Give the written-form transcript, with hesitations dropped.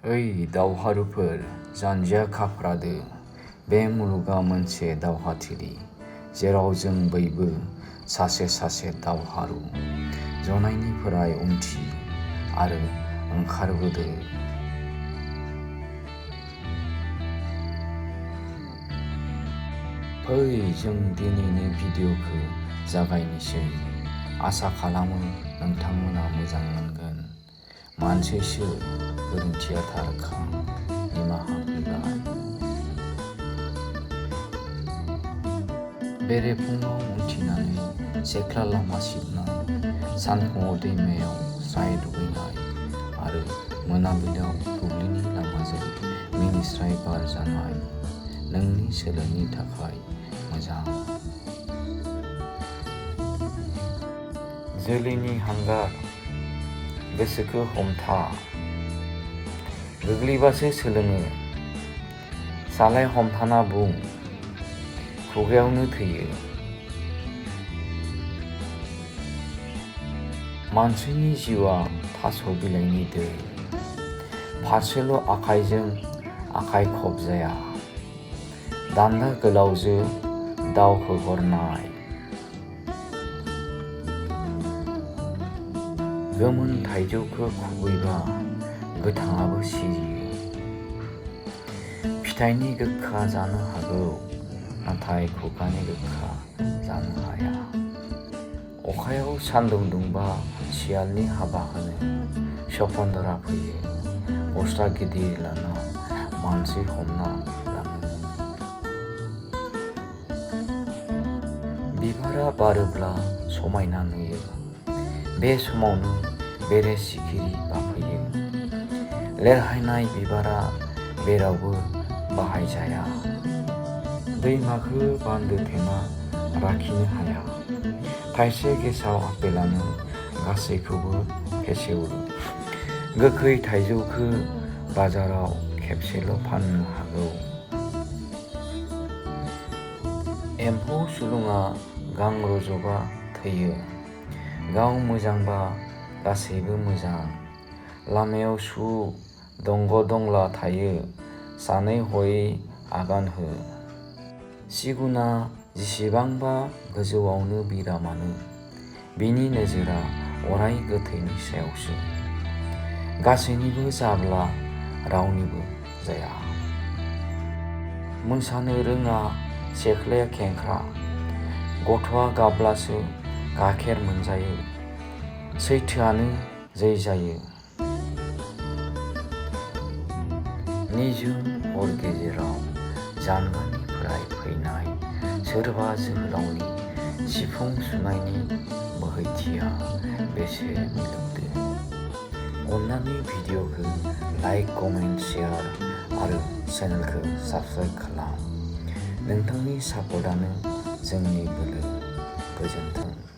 ओइ दावहारुफोर जानजिया खाफ्रादो बे मुलुगा मोनसे दावहाथिलि जेराव जों बयबो सासे सासे दावहारु जनायनिफ्राय उनथि आरो ओंखारबोदो। फै जों दिनैनि भिडिअखौ जागायनोसै। आसा खालामो नोंथांमोना मोजां मोनगोन। मानसैसो गोरोन्थिया थारखा निमाहा बिबाय। बेरेफुङाव उथिनानै सेख्ला लामा सिबनाय, सानफुङाव दैमायाव स्राय दुगैनाय आरो मोनाबिलियाव दुब्लिनि लामाजों मिनिस्राय बार जानाय नोंनि सोलेरनि थाखाय मोजां। जोलैनि हांगार गोसोखौ हमथा। गोग्लैबासो सोलोङो। सालाय हमथाना बुं, खुगायावनो थैयो। मानसिनि जिउआ थास' बिलाइनि दै। फारसेल' आखाइजों आखाइ खबजाया। दान्दा गोलावजो दाव होहरनाय। गोमोन थाइजौखौ खुबैबा गोथाङाबो सिरियो। फिथाइनि गोखा जानो हागौ, नाथाय खुगानि गोखा जानो हाया। अखायाव सान्दुं दुंबा सियालनि हाबा होनो सपनदरा फैयो। बस्ता गिदिर लाना मानसि हमना लाङो। बिबारा बारोब्ला समायना नुयो। बे समावनो बेरे सिखिरि बाफैयो। लेरहायनाय बिबारा बेरावबो बाहायजाया। दैमाखौ बान्दो थेना लाखिनो हाया। थाइसे गेसाव आपेलानो गासैखौबो फेसेवो। गोखै थाइजौखौ बाजाराव खेबसेल' फाननो हागौ। एम्फौ सुलुङा गां रज'बा थैयो। गाव मोजांबा गासैबो मोजां। लामायाव सु दंग' दंला थायो, सानै हयै आगान हो। सिगुना जेसेबांबा गोजौआवनो बिरा मानो, बिनि नोजोरा अराय गोथैनि सायावसो। गासैनिबो जाब्ला रावनिबो जाया। मोसानो रोङा सेख्लाया खेंख्रा, गथ'आ गाबब्लासो गाखेर मोनजायो। सैथोआनो जै जायो। निजोम हर गेजेराव जानगारनिफ्राय फैनाय सोरबा जोहोलावनि सिफुं सुनायनि बोहैथिया बेसे मिलौदो। अन्नानै भिडिअखौ लाइक, कमेन्ट, शेयार आरो चेनेलखौ साबस्क्राइब खालाम। नोंथांनि सापर्टआनो जोंनि बोलो। गोजोन्थों।